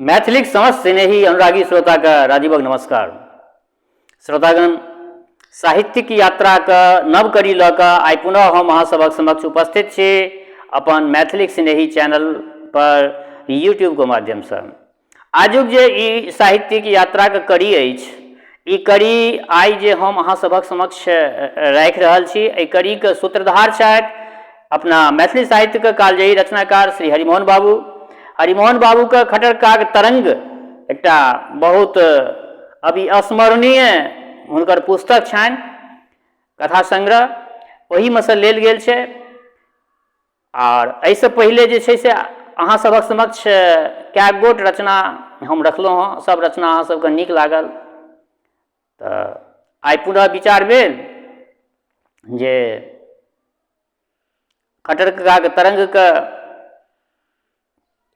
मैथिलीक समस्त स्नेही अनुरागी श्रोताके राजीवक नमस्कार। श्रोतागण, साहित्यिक यात्राके नव कड़ी लऽ कऽ आइ पुनः हम अहाँ सभक समक्ष उपस्थित छी अपन मैथिलीक स्नेही चैनल पर यूट्यूबके माध्यमसँ। आजुक जे ई साहित्यिक यात्राके कड़ी अछि, ई कड़ी आइ जे हम अहाँ सभक समक्ष राखि रहल छी, एहि कड़ीके सूत्रधार छथि अपना मैथिली साहित्यके कालजयी रचनाकार श्री हरिमोहन बाबू। हरिमोहन बाबूके खटर काक तरंग एकटा बहुत अविस्मरणीय हुनकर पुस्तक छनि, कथा संग्रह, ओहिमे सँ लेल गेल छै। आर एहिसँ पहिले जे छै से अहाँ सभक समक्ष कए गोट रचना हम रखलहुँ हँ, सब रचना अहाँ सबके नीक लागल, तऽ आइ पुनः विचार भेल जे खटर ककाके तरङ्गके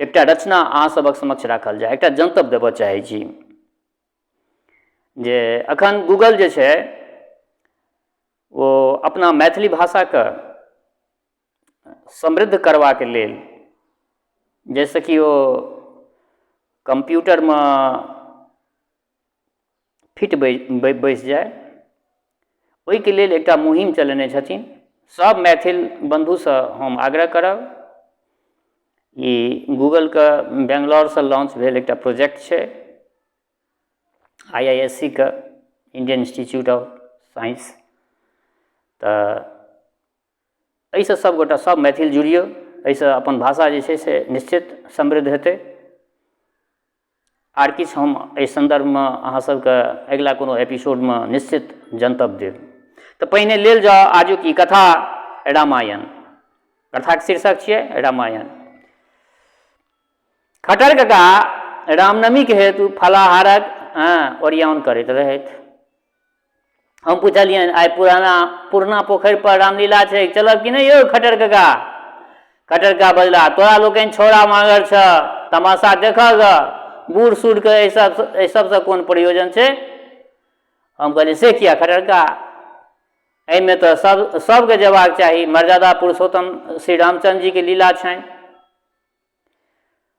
एकटा रचना अहाँ सभक समक्ष राखल जाय। एकटा जनतब देबऽ चाहै छी जे अखन गूगल जे छै ओ अपना मैथिली भाषाके समृद्ध करबाक लेल, जाहिसँ कि ओ कम्प्यूटरमे फिट बैस जाय, ओहिके लेल एकटा मुहिम चलेने छथिन। सब मैथिल बन्धुसँ हम आग्रह करब, ई गूगलके बेंगलौरसँ लॉन्च भेल एकटा प्रोजेक्ट छै आई I S C के, इंडियन इंस्टीट्यूट ऑफ साइंस। तऽ एहिसँ सबगोटा सब मैथिल जुड़ियौ, एहिसँ अपन भाषा जे छै से निश्चित समृद्ध हेतै। आर किछु हम एहि सन्दर्भमे अहाँ सबके अगिला कोनो एपिसोडमे निश्चित जनतब देब। तऽ पहिने लेल जाउ आजुक ई कथा रामायण। कथाक शीर्षक छियै रामायण। खटर कका रामनवमीके हेतु फलाहारक ओरियान करैत रहथि। हम पुछलियनि, आइ पुराना पुरना पोखरि पर रामलीला छै, चलब कि नहि यौ खटर कका? खटर कका बजला, तोरा लोकनि छौड़ा मांगर छह, तमाशा देखह गऽ, बूढ़ सूढ़के एहि सबसँ कोन प्रयोजन छै? हम कहलियै, से किया खटर कका? एहिमे तऽ सबके जेबाक चाही। मर्यादा पुरुषोत्तम श्री रामचंद्र जीके लीला छनि,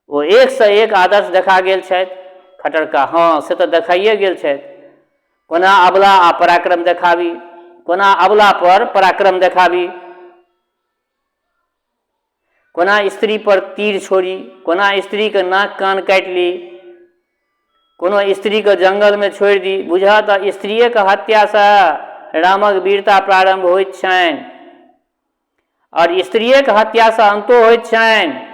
ओ एकसँ एक आदर्श देखा गेल छथि। खटर कका, हँ से तऽ देखाइए गेल छथि। कोना अबला आ पराक्रम देखाबी, कोना अबला पर पराक्रम देखाबी, कोना स्त्री पर तीर छोड़ी, कोना स्त्रीके नाक कान काटि ली, कोनो स्त्रीके जङ्गलमे छोड़ि दी। बुझह तऽ स्त्रिएके हत्यासँ रामक वीरता प्रारम्भ होइत छनि आओर स्त्रिएके हत्यासँ अन्तो होइत छनि।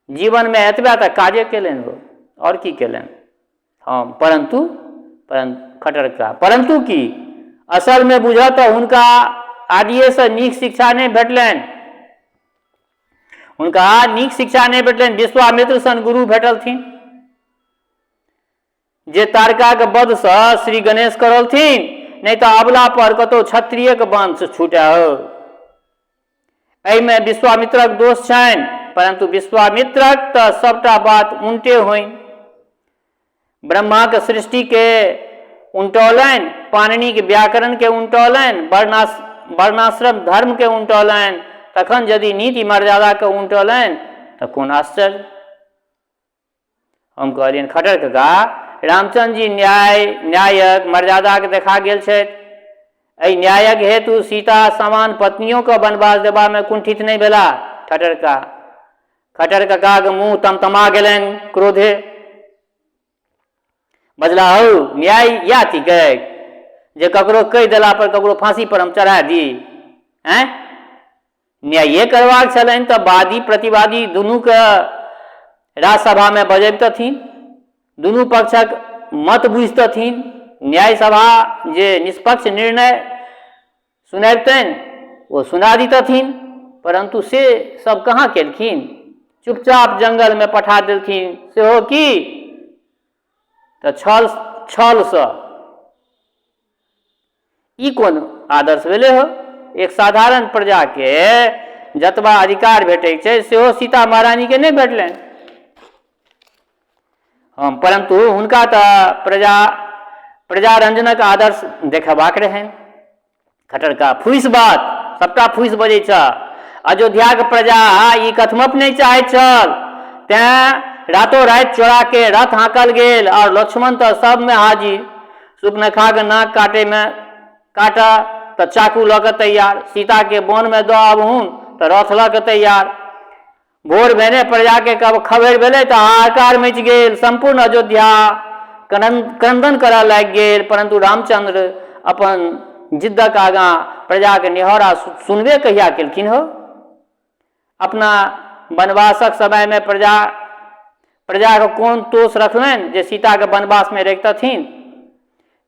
जीवनमे एतबे तऽ काजे केलनि हो, आओर की केलनि? हम परन्तु खटर कका, परन्तु की? असलमे बुझह तऽ हुनका आदिएसँ नीक शिक्षा नहि भेटलनि। हुनका नीक शिक्षा नहि भेटलनि। विश्वामित्र सन गुरु भेटलथिन जे तारकाके वधसँ श्री गणेश करलथिन, नहि तऽ अबला पर कतहु क्षत्रियके वंश छूटए हो। एहिमे विश्वामित्रक दोष छनि, परन्तु विश्वामित्रक तऽ सबटा बात उनटे होइन। ब्रह्माके सृष्टिके उनटौलनि, पाणिनिके व्याकरणके उनटौलनि, वर्णाश्रम धर्मके उनटौलनि, तखन यदि नीति मर्यादाके उनटौलनि तऽ कोन आश्चर्य। हम कहलियनि, खटर कका, रामचंद्र जी न्यायक मर्यादाके देखा गेल छथि। एहि न्यायक हेतु सीता समान पत्नियों के वनवास देबामे कुंठित नहि भेला। खटर कका, खटर ककाके मुँह तमतमा गेलनि क्रोधे। बजला, हौ न्याय इएह थिकै जे ककरो कहि देला पर ककरो फांसी पर हम चढ़ा दी? आँय, न्याये करबाक छलनि तऽ वादी प्रतिवादी दुनूके राजसभामे बजबितथिन, दुनू पक्षक मत बुझितथिन, न्याय सभा जे निष्पक्ष निर्णय सुनबितनि ओ सुना दितथिन, परन्तु से सब कहाँ केलखिन? चुपचाप जंगलमे पठा देलखिन, सेहो की तऽ छलसँ। ई कोन आदर्श भेलै हो? एक साधारण प्रजाके जतबा अधिकार भेटै छै सेहो सीता महारानीके नहि भेटलनि। हम परन्तु हुनका तऽ प्रजारंजनक आदर्श देखेबाक रहनि। खटरका, फूसि बात, सबटा फूसि बजै छह। अयोध्याके प्रजा ई कथमप नहि चाहैत छल, तेँ रातो राति चोरा के रथ हाँकल गेल आओर लक्ष्मण तऽ सबमे हाजिर। सुपनेखाके नाक काटैमे काटऽ तऽ चाकू लऽ कऽ तैयार, सीताके वनमे दऽ आबहुन तऽ रथ लऽ कऽ तैयार। भोर भेने प्रजाके खबरि भेलै तऽ हाहाकार मचि गेल। सम्पूर्ण अयोध्या क्रन्दन करऽ लागि गेल। परन्तु रामचन्द्र अपन जिद्दक आगाँ प्रजाके निहोरा सुनबे कहिया केलखिन हौ? अपना वनवासक समयमे प्रजाके कोन तोष रखलनि जे सीताके वनवासमे रखितथिन?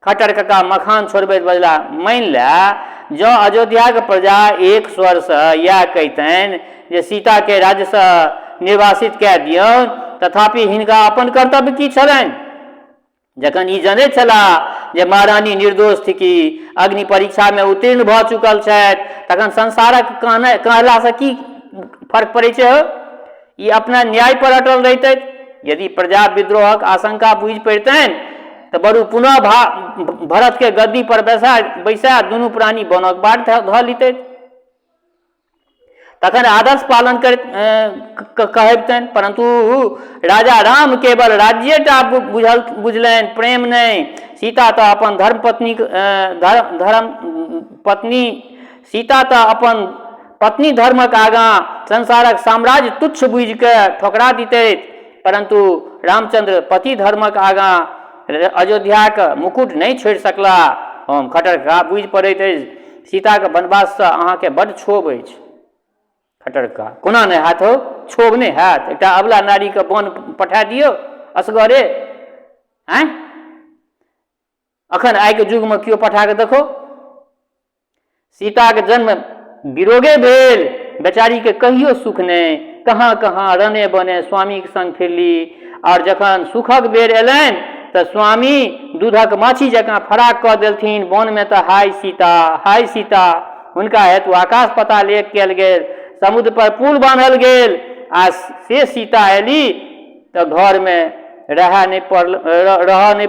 खट्टर कका मखान छोड़बैत बजलाह, मानि लए जँ अयोध्याक प्रजा एक स्वरसँ इएह कहितनि जे सीताकेँ राज्यसँ निर्वासित कए दियौन, तथापि हिनका अपन कर्तव्य की छलनि? जखन ई जनैत छलाह जे महारानी निर्दोष थिकी, अग्नि परीक्षामे उत्तीर्ण भऽ चुकल छथि, तखन संसारक कहलासँ की फर्क पड़ै छै हौ? ई अपना न्याय पर अटल रहितथि। यदि प्रजा विद्रोहक आशंका बुझि पड़ितनि तऽ बरु पुनः भरतके गद्दी पर बैसा दुनू प्राणी वनक बाट धऽ लितथि। तखन आदर्श पालन करैत कहबितनि। परन्तु राजा राम केवल राज्येटा बुझलनि, प्रेम नहि। सीता तऽ अपन धर्मपत्नीक धर्म पत्नी सीता तऽ अपन पत्नी धर्मक आगाँ संसारक साम्राज्य तुच्छ बुझि कऽ ठोकरा दितथि, परन्तु रामचन्द्र पति धर्मक आगाँ अयोध्याक मुकुट नहि छोड़ि सकलाह। हम खट्टर कका, बुझि पड़ैत अछि सीताक वनवाससँ अहाँकेँ बड्ड क्षोभ अछि। खट्टर कका, कोना नहि हैत हौ, क्षोभ नहि हैत? एकटा अबला नारीकेँ वन पठा दियौ असगरे? आँय, अखन आइके युगमे केओ पठा कऽ देखो। सीताके जन्म विरोगे भेल, बेचारीके कहियो सुख नहि, कहाँ कहाँ रने बने स्वामीके संग फिरली, आओर जखन सुखक बेर एलनि तऽ स्वामी दूधक माछी जकाँ फराक कऽ देलथिन। वनमे तऽ हाय सीता, हाय सीता, हुनका हेतु आकाश पताल एक कयल गेल, समुद्र पर पुल बान्हल गेल, आ से सीता एली तऽ घरमे रहए नहि पड़ल, रहऽ नहि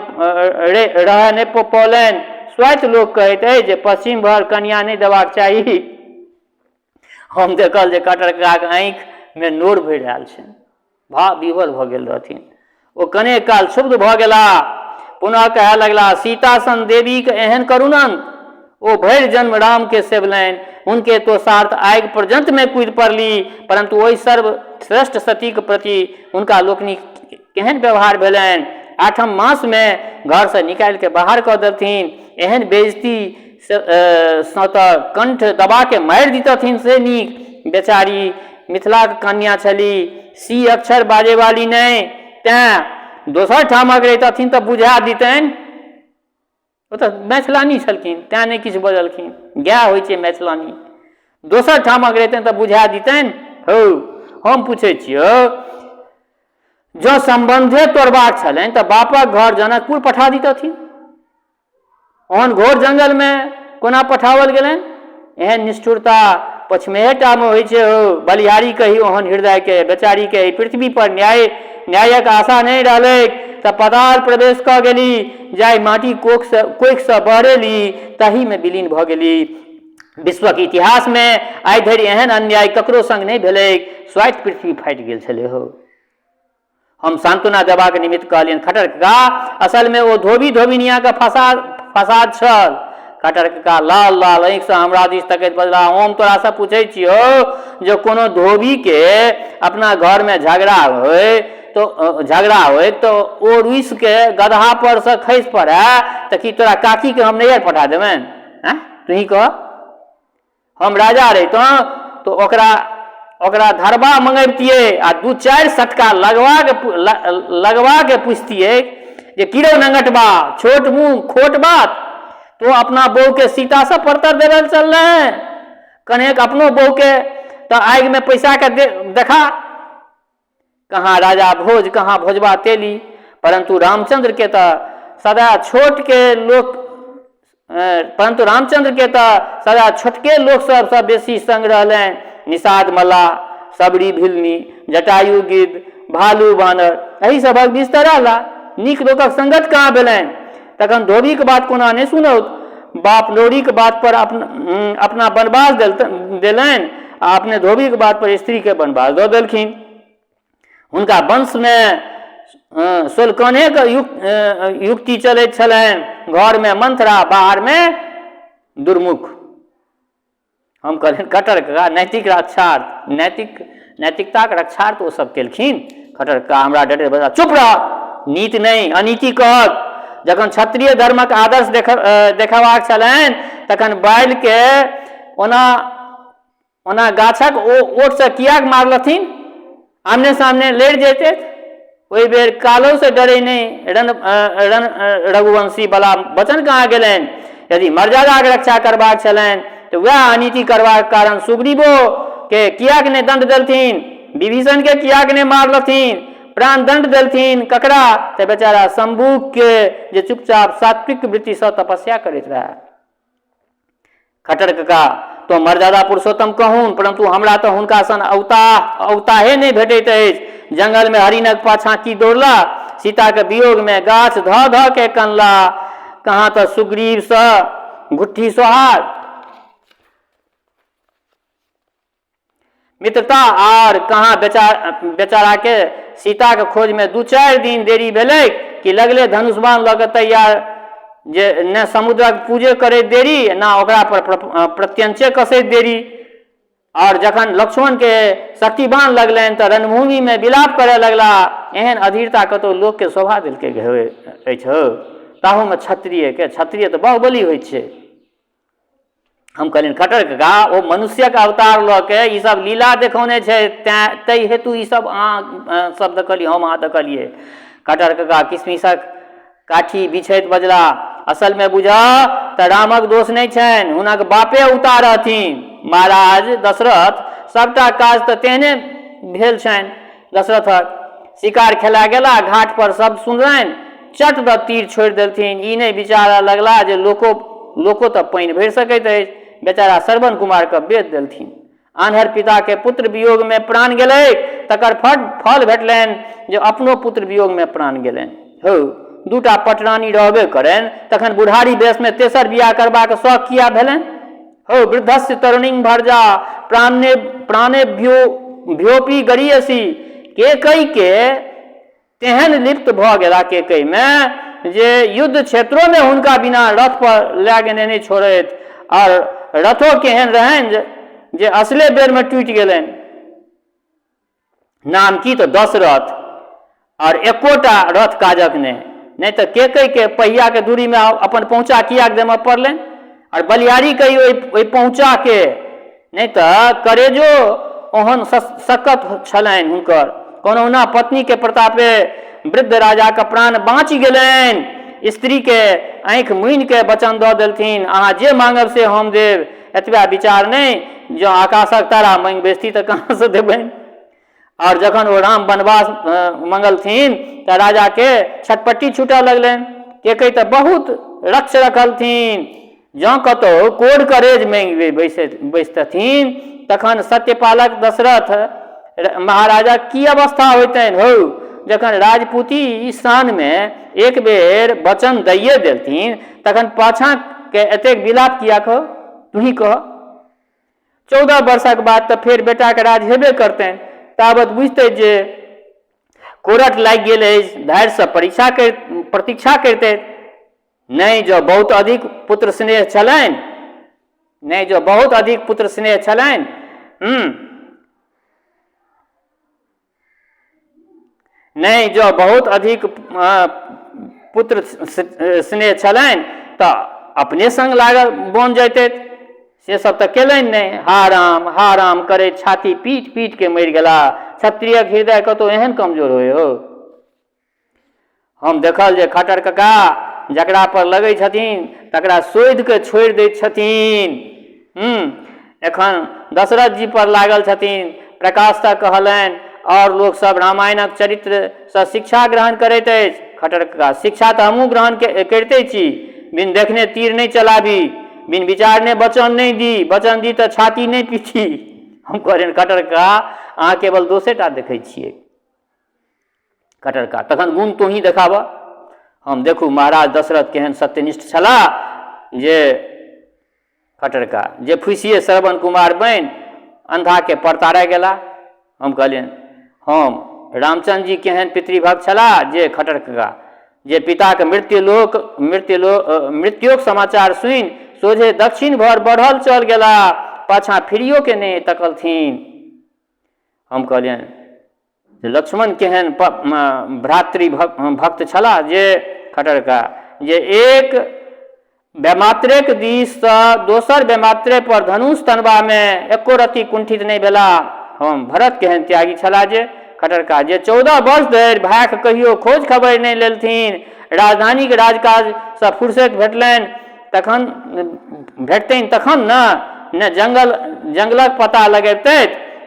रहऽ नहि पौलनि। स्वाति लोक कहैत अछि जे पश्चिम भर कनिया नहि देबाक चाही। हम देखल जे खट्टर ककाक आँखिमे नोर भरि आयल छनि, भाव विह्वल भऽ गेल रहथिन। ओ कने काल क्षुब्ध भऽ गेलाह, पुनः कहय लगलाह, सीता सन देवीक एहन करुण अंत! ओ भरि जन्म रामकेँ सेवलनि, हुनके तोषार्थ आगि पर्यन्तमे कूदि पड़ली, परन्तु ओहि सर्वश्रेष्ठ सतीक प्रति हुनका लोकनिक केहन व्यवहार भेलनि? आठम मासमे घरसँ निकालि कऽ बाहर कऽ देलथिन। एहन बेइज्जती सँ तऽ कण्ठ दबा कऽ मारि दितथिन से नीक। बेचारी मिथिलाक कन्या छली, सी अक्षर बाजयवाली नहि, तेँ दोसर ठामक रहितथिन तऽ बुझा दितनि। ओ तऽ मैथिलानी छलखिन तैँ नहि किछु बजलखिन। गाय होइ छै मैथिलानी। दोसर ठामक रहितनि तऽ बुझा दितनि। हौ, हम पूछै छियौ, जँ सम्बन्धे तोड़बाक छलनि तऽ बापक घर जनकपुर पठा दितथिन, ओहन घोर जंगलमे कोना पठाओल गेलनि? एहन निष्ठुरता पछिमेहेटामे होइ छै हौ। बलिहारी कही ओहन हृदयके। बेचारीके एहि पृथ्वी पर न्यायक आशा नहि रहलैक तऽ पताल प्रवेश कऽ गेली। जाहि माटि कोखिसँ बहरेली ताहिमे विलीन भऽ गेली। विश्वक इतिहासमे आइ धरि एहन अन्याय ककरो संग नहि भेलैक। स्वाइत पृथ्वी फाटि गेल छलै हौ। हम सांत्वना देबाक निमित्त कहलियनि, खट्टर कका, असलमे ओ धोबी धोबिनियाके फसाद छल। खट्टर कका लाल लाल आँखिसँ हमरा दिस तकैत बजलाह, हम तोरासँ पूछै छियौ जे कोनो धोबीके अपना घरमे झगड़ा होय तऽ ओ रुसिके गदहा परसँ खसि पड़य तऽ की तोरा काकीके हम नैहर पठा देबनि? आँय, तूही कह। हम राजा रहितहुँ तऽ ओकरा धरबा मंगबितियै आ दू चारि सटका लगबाके पुछतियै जे की रौ नंगटबा, छोट मुँह खोट बात, तोँ अपना बहूके सीतासँ परतर देबय लए चलले हेँ, कनेक अपनो बहूके तऽ आगिमे पैसाके देखा। कहाँ राजा भोज, कहाँ भोजबा तेली। परन्तु रामचन्द्रके तऽ सदा छोटके लोक परन्तु रामचन्द्रके तऽ सदा छोटके लोक सबसँ बेसी सङ्ग रहलनि। निषाद मल्लाह, सबरी भिलनी, जटायु गिद्ध, भालू बानर, एहि सभक बीच तऽ रहला। नीक लोकक संगत कहाँ भेलनि? तखन धोबीक बात कोना नहि सुनौत? बाप लोरीक बात पर अपना वनवास देलनि आ अपने धोबीक बात पर स्त्रीके वनवास दऽ देलखिन। हुनका वंशमे सोलकनेके युक्ति चलैत छलनि, घरमे मंथरा, बाहरमे दुर्मुख। हम कहलियनि खट्टर कका नैतिक रक्षार्थ, नैतिकताके रक्षार्थ ओ सब केलखिन। खट्टर कका हमरा डरे बजला, चुप रह, नीति नहि अनीति कहक। जखन क्षत्रिय धर्मक आदर्श देखेबाक छलनि तखन बालिके ओना ओना गाछक ओ ओटसँ किएक मारलथिन? आमने सामने लड़ि जैते। ओहि बेर कालोसँ डरे नहि रण रण रघुवंशी बला वचन कहाँ गेलनि? यदि मर्यादाके रक्षा करबाक छलनि तऽ वएह अनीति करबाक कारण सुग्रीवोके किएक नहि दण्ड देलथिन? विभीषणके किएक नहि मारलथिन? प्राणदण्ड देलथिन ककरा? तऽ बेचारा शम्भुके, जे चुपचाप सात्विक वृत्तिसँ तपस्या करैत रहए। खट्टर कका, तो मर्यादा पुरुषोत्तम कहून, परंतु हमरा तऽ हुनका सन औताहे नहि भेटैत अछि। जंगलमे हरिणक पाछाँ की दौड़ला, सीताके वियोगमे गाछ धऽ धऽ के कनला, कहाँ तऽ सुग्रीवसँ घुट्ठी सोहार मित्रता, आर कहाँ बेचाराके सीताके खोजमे 2-4 दिन देरी भेलैक कि लगले धनुष बाण लऽ कऽ तैयार, जे ने समुद्रक पूजे करैत देरी ने ओकरा पर प्रत्यंचे कसैत देरी। आओर जखन लक्ष्मणके शक्तिबान लगलनि तऽ रणभूमिमे विलाप करय लगला। एहन अधीरता कतहु लोकके शोभा देलकै अछि हौ? ताहूमे क्षत्रियके, क्षत्रिय तऽ बाहुबली होइ छै। हम कहलियनि खट्टर कका, ओ मनुष्यक अवतार लऽ के ई सब लीला देखौने छै, तैं ताहि हेतु ई सब अहाँ सब देखलियै, हम अहाँ देखलियै। खट्टर कका किशमिशक काठी बिछैत बजला, असलमे बुझह तऽ रामक दोष नहि छनि, हुनक बापे उतार रहथिन महाराज दशरथ। सबटा काज तऽ तेहने भेल छनि दशरथक। शिकार खेला गेला, घाट पर शब्द सुनलनि, चट दऽ तीर छोड़ि देलथिन। ई नहि विचारऽ लगला जे लोको लोको तऽ पानि भरि सकैत अछि। बेचारा श्रवण कुमारके बेच देलथिन। आन्हर पिताके पुत्र वियोगमे प्राण गेलैक, तकर फल भेटलनि जे अपनो पुत्र वियोगमे प्राण गेलनि। हौ, दूटा पटरानी रहबे करनि, तखन बुढ़ारी वेशमे तेसर बियाह करबाक शौक किया भेलनि? हौ, वृद्धस्य तरुणीं भर्जा प्राणे प्राणेभ्यो भ्योपि गरीयसी। केकई के तेहन लिप्त भऽ गेला केकईमे जे युद्ध क्षेत्रोमे हुनका बिना रथ पर लए गेने नहि छोड़ैत। आर रथो केहन रहनि जे असले बेरमे टूटि गेलनि। नाम की तऽ दशरथ, आओर एकोटा रथ काजक नहि। नहि तऽ केकईके पहियाके दूरीमे अपन पहुँचा किएक देमऽ पड़लनि? आओर बलिहारी कही ओहि पहुँचाके, नहि तऽ करेजो ओहन सक्कत छलनि हुनकर। कोनहुना पत्नीके प्रतापे वृद्ध राजाके प्राण बाँचि गेलनि। स्त्रीके आँखि मुनिके वचन दऽ देलथिन, अहाँ जे माँगब से हम देब। एतबा विचार नहि, जँ आकाशक तारा माँगि बैसती तऽ कहाँसँ देबनि? आओर जखन ओ राम वनवास मंगलथिन तऽ राजाके छटपट्टी छूटऽ लगलनि। केकई तऽ बहुत रक्ष रखलथिन। जँ कतहु कोढ़ करेज माँगि बैसतथिन तखन सत्यपालक दशरथ महाराजक की अवस्था होइतनि हौ? जखन राजपूती शानमे एक बेर वचन दैए देलथिन तखन पाछाँके एतेक विलाप किएक हौ? तुही कह। 14 वर्षक बाद तऽ फेर बेटाके राज हेबे करतनि, ताबत बुझतै जे कोरट लागि गेल अछि, धैर्यसँ परीक्षा कर प्रतीक्षा करितै। नहि जँ बहुत अधिक पुत्र स्नेह छलनि, नहि जँ बहुत अधिक पुत्र स्नेह छलनि, नहि जँ बहुत अधिक पुत्र स्नेह छलनि तऽ अपने सङ्ग लागल बन जैतथि, से सब तऽ केलनि नहि। हा राम हा राम करैत छाती पीट पीट के मरि गेला। क्षत्रियक हृदय कतहु एहन कमजोर होइ हो? हम देखल जे खट्टर कका जकरा पर लगै छथिन तकरा शोधि कऽ छोड़ि दैत छथिन। एखन दशरथ जी पर लागल छथिन। प्रकाश तऽ कहलनि, आओर लोक सब रामायणक चरित्रसँ शिक्षा ग्रहण करैत अछि। खट्टर कका, शिक्षा तऽ हमहूँ ग्रहण करिते छी। बिन देखने तीर नहि चलाबी, बिन विचारने वचन नहि दी, वचन दी तऽ छाती नहि पीटी। हम कहलियनि, खट्टर कका, अहाँ केवल दोषे टा देखै छियै। खट्टर कका, तखन गुण तोही देखाबह। हम, देखू महाराज दशरथ केहन सत्यनिष्ठ छलाह जे खट्टर कका जे फुसिए श्रवण कुमार बनि अन्धाके परतारय गेला। हम कहलियनि, हम रामचन्द्र जी केहन पितृभक्त छलाह जे खटर कका जे पिताके मृत्युलोक मृत्युलो मृत्युक समाचार सुनि सोझे दक्षिण भर बढ़ल चल गेला, पाछाँ फिरियोके नहि तकलथिन। हम कहलियनि जे लक्ष्मण केहन भ्रातृ भक्त छलाह जे खटर कका जे एक वैमात्रेक दिससँ दोसर वैमात्रे पर धनुष तनबामे एको रत्ती कुंठित नहि भेलाह। हम भरत केहन त्यागी छलाह जे खटर कका जे 14 वर्ष धरि भायक कहियो खोज खबरि नहि लेलथिन, राजधानीक राजकाजसँ फुर्सति भेटलनि तखन भेटतनि तखन ने ने जंगलक पता लगबितथि।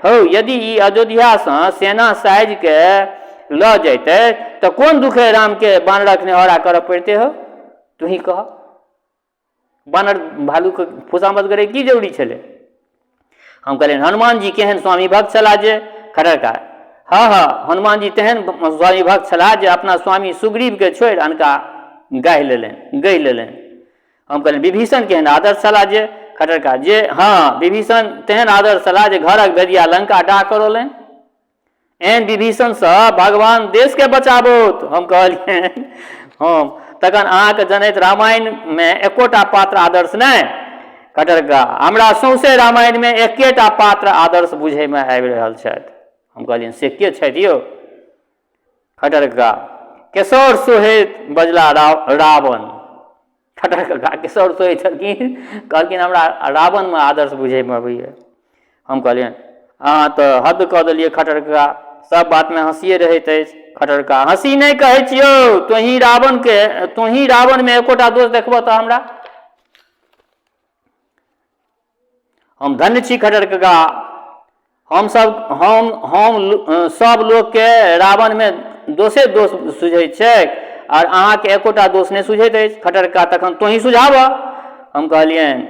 हौ, यदि ई अयोध्यासँ सेना साजि कऽ लऽ जैतथि तऽ कोन दुखे रामकेँ बानरक नेहोरा करऽ पड़ितै हौ? तूही कह, बानर भालूके खुशामद करैके की जरूरी छलै? हम कहलियनि हनुमान जी केहन स्वामी भक्त छलाह जे खटर का हँ हँ हनुमान जी तेहन स्वामी भक्त छलाह जे अपना स्वामी सुग्रीवके छोड़ि अनका गाहि लेलनि, गहि लेलनि। हम कहलियनि विभीषण केहन आदर्श छलाह जे खटर का जे हँ विभीषण तेहन आदर्श छलाह जे घरक भेदिया लंका डाह करौलनि। एहन विभीषणसँ भगवान देशके बचाबोत। हम कहलियनि हम तखन अहाँके जनैत रामायणमे एकोटा पात्र आदर्श नहि? खटर कका हमरा सौंसे रामायणमे एकेटा पात्र आदर्श बुझैमे आबि रहल छथि। हम कहलियनि से के छथि यौ? खटर कका केशर सोहैत बजला रावण। खटर कका केशर सोहै छलखिन, कहलखिन हमरा रावणमे आदर्श बुझैमे अबैए। हम कहलियनि अहाँ तऽ हद कऽ देलियै खटर कका, सब बातमे हँसिए रहैत अछि। खटर कका हँसी नहि कहै छियौ, तोही रावणके तोही रावणमे एकोटा दोष देखबह तऽ हमरा। हम धन्य छी खटर कका, हमसभ हम हम सभ लोकके रावणमे दोषे दोष सुझैत छैक आर अहाँके एकोटा दोष नहि सुझैत अछि। खटर कका तखन तोही सुझाबह। हम कहलियनि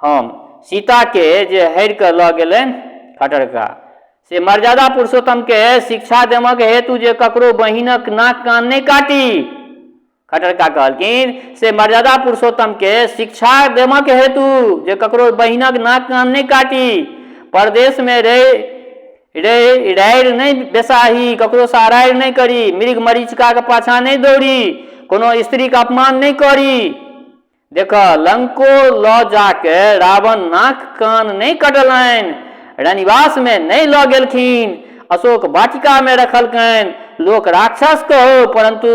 हम सीताके जे हरि कऽ लऽ गेलनि खटर कका से मर्यादा पुरुषोत्तमके शिक्षा देमक हेतु जे ककरो बहिनक नाक कान नहि काटी। खटर कका कहलखिन से मर्यादा पुरुषोत्तमके शिक्षा देमक हेतु जे ककरो बहिनक नाक कान नहि काटी, परदेशमे रहि रहि रारि नहि बेसाही, ककरोसँ अरारि नहि करी, मृग मरीचिकाके पाछाँ नहि दौड़ी, कोनो स्त्रीके अपमान नहि करी। देख, लंको लऽ जाके रावण नाक कान नहि कटलनि, रनिवासमे नहि लऽ गेलखिन, अशोक वाटिकामे रखलकनि। लोक राक्षस कहो, परन्तु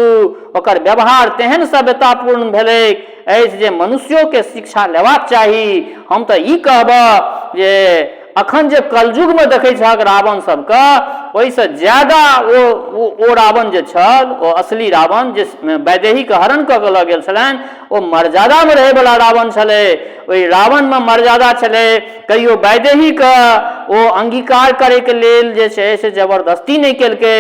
ओकर व्यवहार तेहन सभ्यतापूर्ण भेलैक अछि जे मनुष्योके शिक्षा लेबाक चाही। हम तऽ ई कहबह जे अखन जे कलयुगमे देखै छहक रावण सबके, ओहिसँ ज्यादा ओ ओ रावण जे छल, ओ असली रावण जे वैदेहीके हरण कऽ के लऽ गेल छलनि, ओ मर्यादामे रहैवला रावण छलै। ओहि रावणमे मर्यादा छलै, कहियो वैदेहीके ओ अंगीकार करैके लेल जे छै से जबरदस्ती नहि केलकै।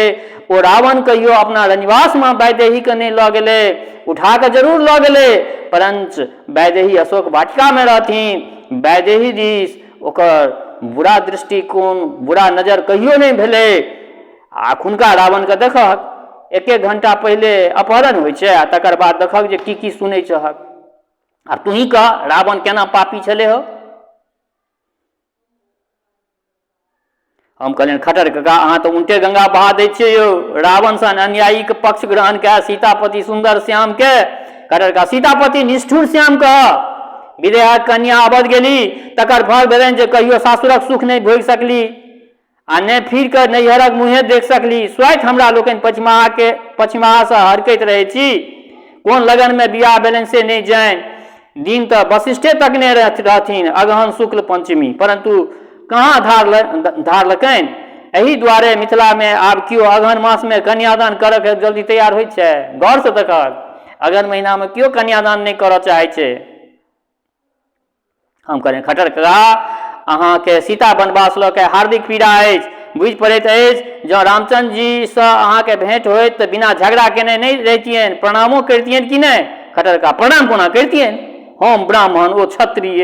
ओ रावण कहियो अपना रनिवासमे वैदेहीके नहि लऽ गेलै, उठा कऽ जरूर लऽ गेलै, परञ्च वैदेही अशोक वाटिकामे रहथिन। वैदेही दिस ओकर बुरा दृष्टिकोण, बुरा नजर कहियो नहि भेलै। आ अखुनका रावणके देखहक, एक एक घंटा पहिले अपहरण होइ छै आ तकर बाद देखहक जे की की सुनै छहक। आ तूही कह रावण केना पापी छलै हौ? हम कहलियनि खटर कका अहाँ तऽ उल्टे गंगा बहा दै छियै यौ। रावण सन अन्यायीके पक्ष ग्रहण कए सीतापति सुन्दर श्यामके, खटर कका सीतापति निष्ठुर श्याम कह विदेहक कन्या अवध गेली, तकर फल भेलनि जे कहियो सासुरक सुख नहि भोगि सकली आ ने फिर कऽ नैहरक मुँहे देख सकली। स्वाति हमरा लोकनि पछिमाहाके पछिमाहासँ हरकैत रहै छी। कोन लगनमे बियाह भेलनि से नहि जानि। दिन तऽ वशिष्ठे तकने रहथिन, अगहन शुक्ल पंचमी, परन्तु कहाँ धारलकनि। एहि दुआरे मिथिलामे आब केओ अगहन मासमे कन्यादान करऽ जल्दी तैयार होइत छै? गौरसँ देखहक, अगहन महीनामे केओ कन्यादान नहि करऽ चाहै छै। हम कहलियनि खटर कका अहाँके सीता वनवास लऽ के हार्दिक पीड़ा अछि, बुझि पड़ैत अछि जँ रामचन्द्र जीसँ अहाँके भेँट होइत तऽ बिना झगड़ा केने नहि रहितियनि, प्रणामो करितियनि कि नहि? खटर कका प्रणाम कोना करितियनि, हम ब्राह्मण ओ क्षत्रिय।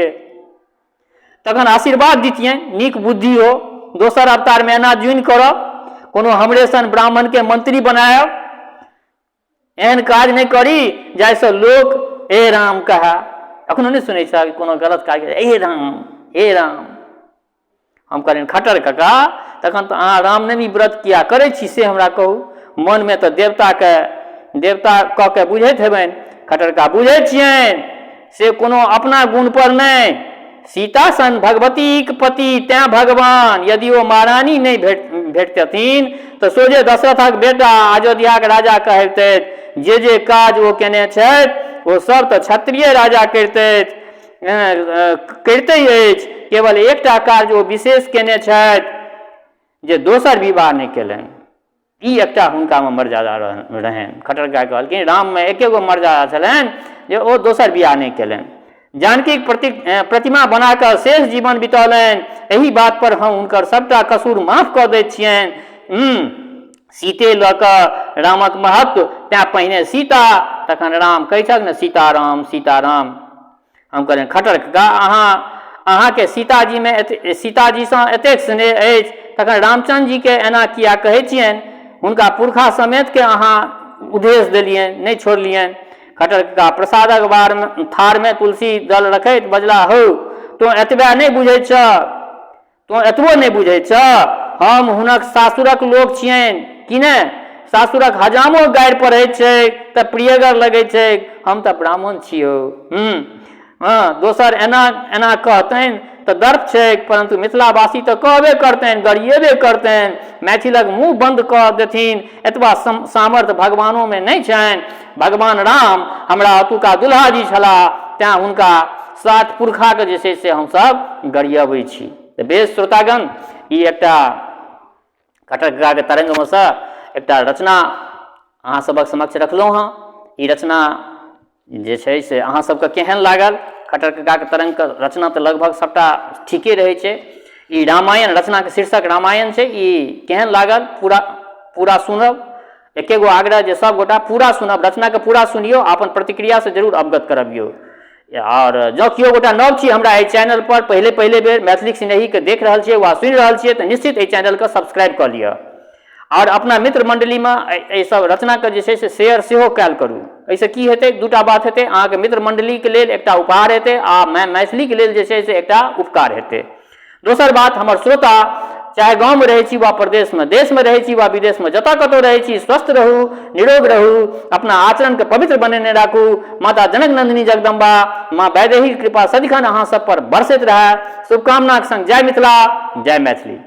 तखन आशीर्वाद दितियनि, नीक बुद्धि हो, दोसर अवतारमे एना जुनि करब, कोनो हमरे सन ब्राह्मणके मंत्री बनायब, एहन काज नहि करी जाहिसँ लोक हे राम कहए। एखनो नहि सुनै छह कोनो गलत काज, हे राम हे राम। हम कहलियनि खटर कका तखन तऽ अहाँ रामनवमी व्रत किया करै छी से हमरा कहू। मनमे तऽ देवताके देवता कऽ के बुझैत हेबनि। खट्टर कका बुझै छियनि से कोनो अपना गुणपर नहि, सीता सन भगवतीक पति तेँ भगवान, यदि ओ महारानी नहि भेटतथिन तऽ सोझे दशरथक बेटा अयोध्याक राजा कहबितथि। जे जे काज ओ केने छथि ओ सब तऽ क्षत्रिय राजा करितथि करिते अछि। केवल एकटा कार्य ओ विशेष केने छथि जे दोसर विवाह नहि केलनि। ई एकटा हुनकामे मर्यादा रहनि। खट्टर कका कहलखिन राममे एके गो मर्यादा छलनि जे ओ दोसर बियाह नहि केलनि। जानकीक प्रतिमा बना कऽ शेष जीवन बितौलनि। एहि बात पर हम हुनकर सभटा कसूर माफ कऽ दैत छियनि। सीते लऽ कऽ रामक महत्व, तेँ पहिने सीता तखन राम। कहै छक ने सीताराम सीताराम। हम कहलियनि खट्टर कका अहाँके सीताजीमे सीताजीसँ एतेक स्नेह अछि तखन रामचन्द्र जीके एना किया कहै छियनि? हुनका पुरखा समेतके अहाँ उधेस देलियनि, नहि छोड़लियनि। खट्टर कका प्रसादक बारमे थारमे तुलसी दल रखैत बजला, हौ तोँ एतबे नहि बुझै छह, तोँ एतबो नहि बुझै छह? हम हुनक सासुरक लोक छियनि कि ने? सासुरक हजामो गारि पढ़ैत छैक तऽ प्रियगर लगैत छैक। हम तऽ ब्राह्मण छी हौ। हँ, दोसर एना एना कहतनि तऽ दर्प छैक, परन्तु मिथिलावासी तऽ कहबे करतनि, गरिएबे करतनि। मैथिलक मुँह बन्द कऽ देथिन एतबा सामर्थ्य भगवानोमे नहि छनि। भगवान राम हमरा ओतुका दुल्हाजी छलाह, तेँ हुनका सात पुरखाके जे छै से हमसभ गरियबै छी। तऽ बेस श्रोतागण, ई एकटा खट्टर ककाके तरंगमे सँ एकटा रचना अहाँ सभक समक्ष रखलहुँ हँ। ई रचना जे छै से अहाँ सबके केहन लागल? खट्टर ककाके तरंगके रचना तऽ लगभग सबटा ठीके रहै छै। ई रामायण रचनाके शीर्षक रामायण छै। ई केहन लागल पूरा पूरा सुनब। एके गो आग्रह जे सब गोटा पूरा सुनब, रचनाके पूरा सुनियौ आ अपन प्रतिक्रियासँ जरूर अवगत करबियौ। आओर जँ केओ गोटा नव छी हमरा एहि चैनल पर पहिले पहिले बेर मैथिलीक सिनेहीके देख रहल छियै वा सुनि रहल छियै तऽ निश्चित एहि चैनलके सब्सक्राइब कऽ लिअ आओर अपना मित्र मण्डलीमे एहि सब रचनाके जे छै से शेयर सेहो कयल करू। एहिसँ की हेतै? दूटा बात हेतै, अहाँके मित्र मण्डलीके लेल एकटा उपहार हेतै आ मैथिलीके लेल जे छै से एकटा उपकार हेतै। दोसर बात, हमर श्रोता चाहे गाँवमे रहै छी वा प्रदेशमे, देशमे रहै छी वा विदेशमे, जतऽ कतहु रहै छी, स्वस्थ रहू, निरोग रहू, अपना आचरणके पवित्र बनेने राखू। माता जनक नन्दिनी जगदम्बा माँ वैदेहीके कृपा सदिखन अहाँ सब पर बरसैत रहए। शुभकामनाक संग जय मिथिला, जय मैथिली।